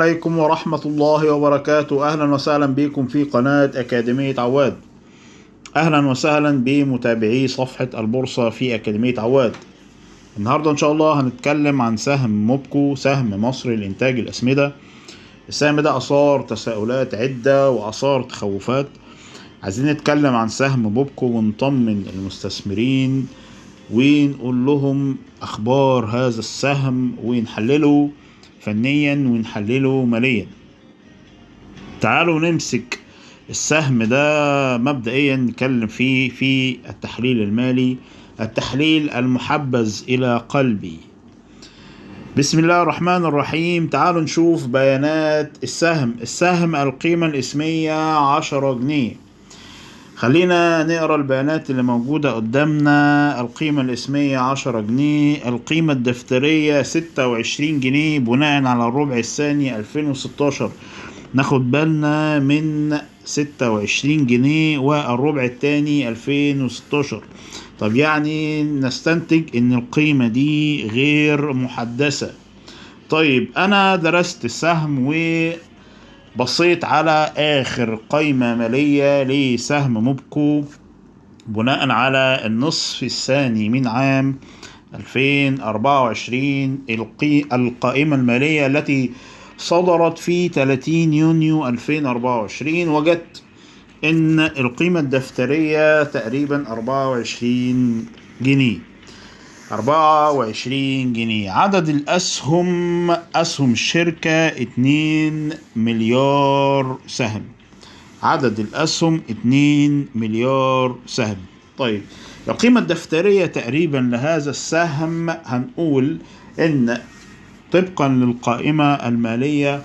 عليكم ورحمة الله وبركاته. أهلا وسهلا بكم في قناة أكاديمية عواد. أهلا وسهلا بمتابعي صفحة البورصة في أكاديمية عواد. النهاردة إن شاء الله هنتكلم عن سهم موبكو، سهم مصر لإنتاج الأسمدة. السهم ده أثار تساؤلات عدة وأثار تخوفات. عايزين نتكلم عن سهم موبكو ونطمن المستثمرين ونقول لهم أخبار هذا السهم ونحلله فنيا ونحلله ماليا. تعالوا نمسك السهم ده مبدئيا نتكلم فيه في التحليل المالي، التحليل المحبذ إلى قلبي. بسم الله الرحمن الرحيم. تعالوا نشوف بيانات السهم. السهم القيمة الاسمية 10 جنيه. خلينا نقرأ البيانات اللي موجودة قدامنا. القيمة الاسمية 10 جنيه، القيمة الدفترية 26 جنيه بناء على الربع الثاني 2016. ناخد بالنا من 26 جنيه والربع الثاني 2016. طب يعني نستنتج ان القيمة دي غير محدثة. طيب انا درست السهم وبصيت على اخر قيمة مالية لسهم موبكو بناء على النصف الثاني من عام 2024، القائمة المالية التي صدرت في 30 يونيو 2024، وجدت ان القيمة الدفترية تقريبا 24 جنيه. 24 جنيه. عدد الأسهم، أسهم الشركة 2 مليار سهم. عدد الأسهم 2 مليار سهم. طيب القيمة الدفترية تقريبا لهذا السهم هنقول إن طبقا للقائمة المالية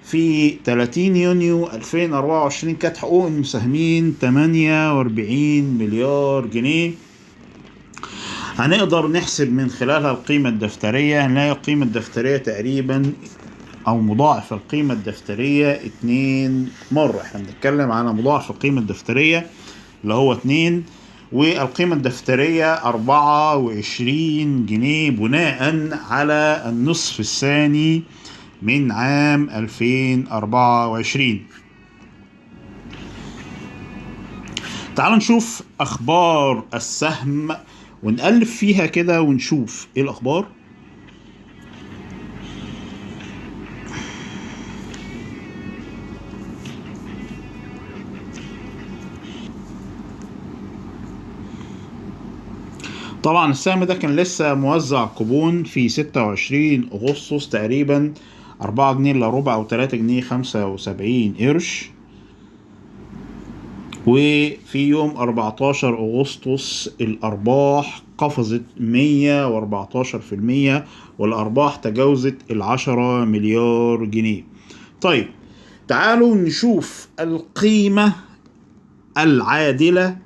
في 30 يونيو 2024 كانت حقوق المساهمين 48 مليار جنيه. هنقدر نحسب من خلالها القيمة الدفترية. هنلاقي القيمة الدفترية تقريبا أو مضاعف القيمة الدفترية 2 مرة. احنا بنتكلم على مضاعف القيمة الدفترية اللي هو 2، والقيمة الدفترية 24 جنيه بناء على النصف الثاني من عام 2024. تعالوا نشوف أخبار السهم ونقلب فيها كده ونشوف ايه الاخبار. طبعا السهم ده كان لسه موزع كوبون في 26 اغسطس تقريبا 4 جنيه الا ربع او 3 جنيه 75 قرش. وفي يوم 14 أغسطس الأرباح قفزت 114% والأرباح تجاوزت 10 مليار جنيه. طيب تعالوا نشوف القيمة العادلة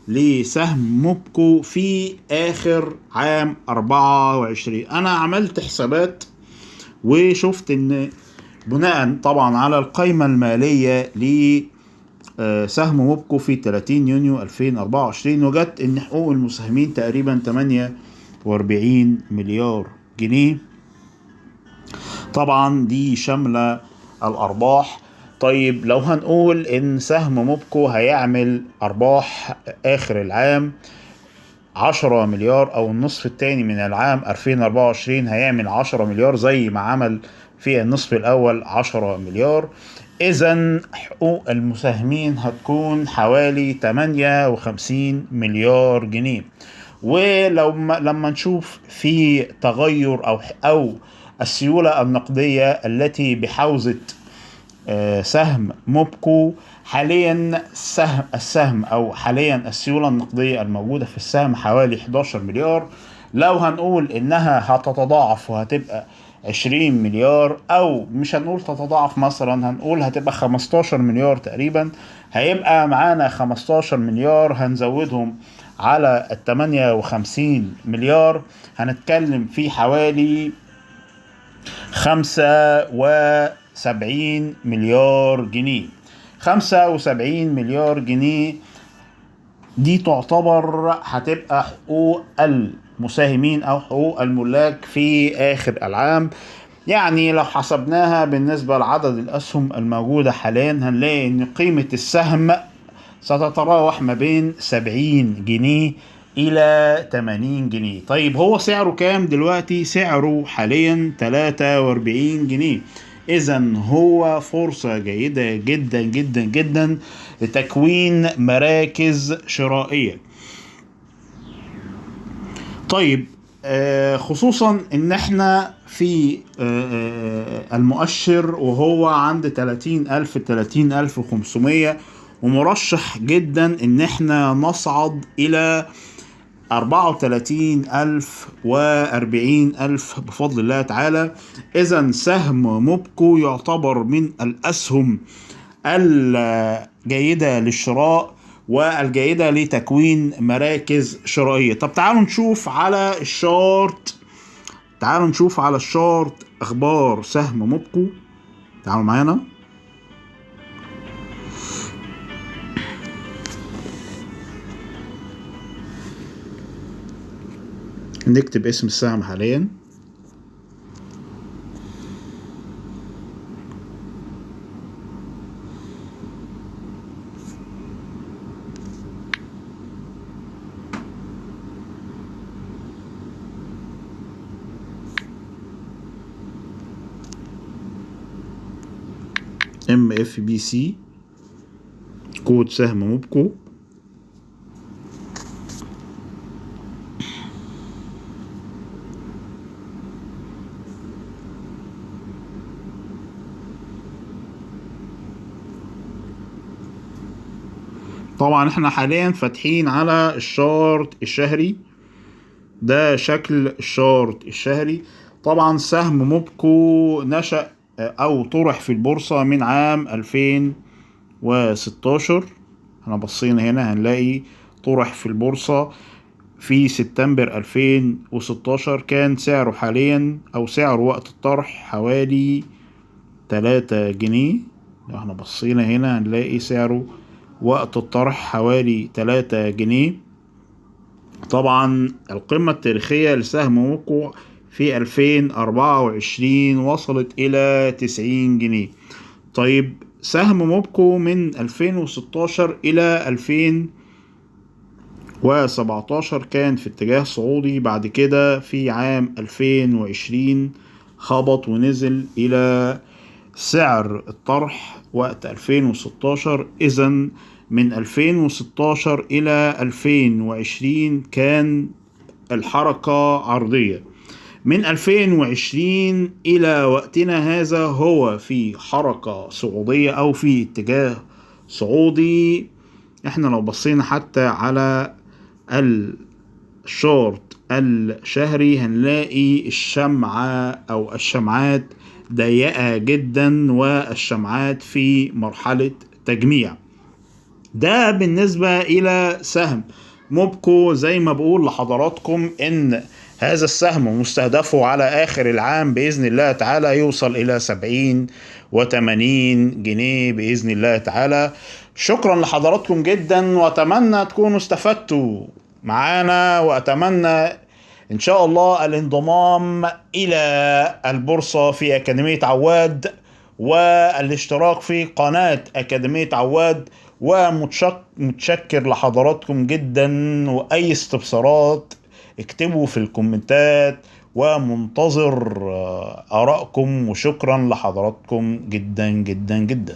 لسهم موبكو في آخر عام 24. أنا عملت حسابات وشفت إن بناء طبعا على القيمة المالية ل سهم موبكو في 30 يونيو 2024 وجدت ان حقوق المساهمين تقريبا 48 مليار جنيه. طبعا دي شاملة الارباح. طيب لو هنقول ان سهم موبكو هيعمل ارباح اخر العام 10 مليار او النصف الثاني من العام 2024 هيعمل 10 مليار زي ما عمل في النصف الاول 10 مليار، إذن حقوق المساهمين هتكون حوالي 58 مليار جنيه. ولو لما نشوف في تغير أو السيولة النقدية التي بحوزة سهم موبكو حاليا، السهم أو حاليا السيولة النقدية الموجودة في السهم حوالي 11 مليار. لو هنقول إنها هتتضاعف وهتبقى 20 مليار، او مش هنقول تتضاعف مثلا، هنقول هتبقى 15 مليار تقريبا، هيبقى معانا 15 مليار هنزودهم على ال 58 مليار، هنتكلم في حوالي 75 مليار جنيه. 75 مليار جنيه دي تعتبر هتبقى حقوق المساهمين او حقوق الملاك في اخر العام. يعني لو حسبناها بالنسبة لعدد الأسهم الموجودة حاليا هنلاقي إن قيمة السهم ستتراوح ما بين 70 جنيه إلى 80 جنيه. طيب هو سعره كام دلوقتي؟ سعره حاليا 43 جنيه. إذا هو فرصة جيدة جدا جدا جدا لتكوين مراكز شرائية. طيب خصوصا ان احنا في المؤشر وهو عند 30,000 30,500، ومرشح جدا ان احنا نصعد الى 34,000 و40,000 بفضل الله تعالى. اذا سهم موبكو يعتبر من الاسهم الجيدة للشراء والجيدة لتكوين مراكز شرائية. طب تعالوا نشوف على ال chart، تعالوا نشوف على ال chart اخبار سهم موبكو. تعالوا معانا. نكتب اسم السهم حاليا. MFBC كود سهم موبكو. طبعا احنا حاليا فاتحين على ال chart الشهري، ده شكل ال chart الشهري. طبعا سهم موبكو نشأ او طرح في البورصة من عام 2016. احنا بصينا هنا هنلاقي طرح في البورصة في سبتمبر 2016، كان سعره حاليا او سعره وقت الطرح حوالي 3 جنيه. لو احنا بصينا هنا هنلاقي سعره وقت الطرح حوالي 3 جنيه. طبعا القمة التاريخية لسهم موبكو في 2024 وصلت إلى 90 جنيه. طيب سهم موبكو من 2016 إلى 2017 كان في اتجاه صعودي، بعد كده في عام 2020 خبط ونزل إلى سعر الطرح وقت 2016. إذن من 2016 إلى 2020 كان الحركة عرضية. من 2020 إلى وقتنا هذا هو في حركة صعودية أو في اتجاه صعودي. احنا لو بصينا حتى على الشورت الشهري هنلاقي الشمعة أو الشمعات ضيقة جدا، والشمعات في مرحلة تجميع. ده بالنسبة إلى سهم موبكو. زي ما بقول لحضراتكم إن هذا السهم مستهدفه على آخر العام بإذن الله تعالى يوصل إلى 70 و80 جنيه بإذن الله تعالى. شكرا لحضراتكم جدا، وأتمنى تكونوا استفدتوا معانا، وأتمنى إن شاء الله الانضمام إلى البورصة في أكاديمية عواد والاشتراك في قناة أكاديمية عواد. ومتشكر لحضراتكم جدا، وأي استفسارات اكتبوا في الكومنتات، ومنتظر آرائكم، وشكرا لحضراتكم جدا جدا جدا.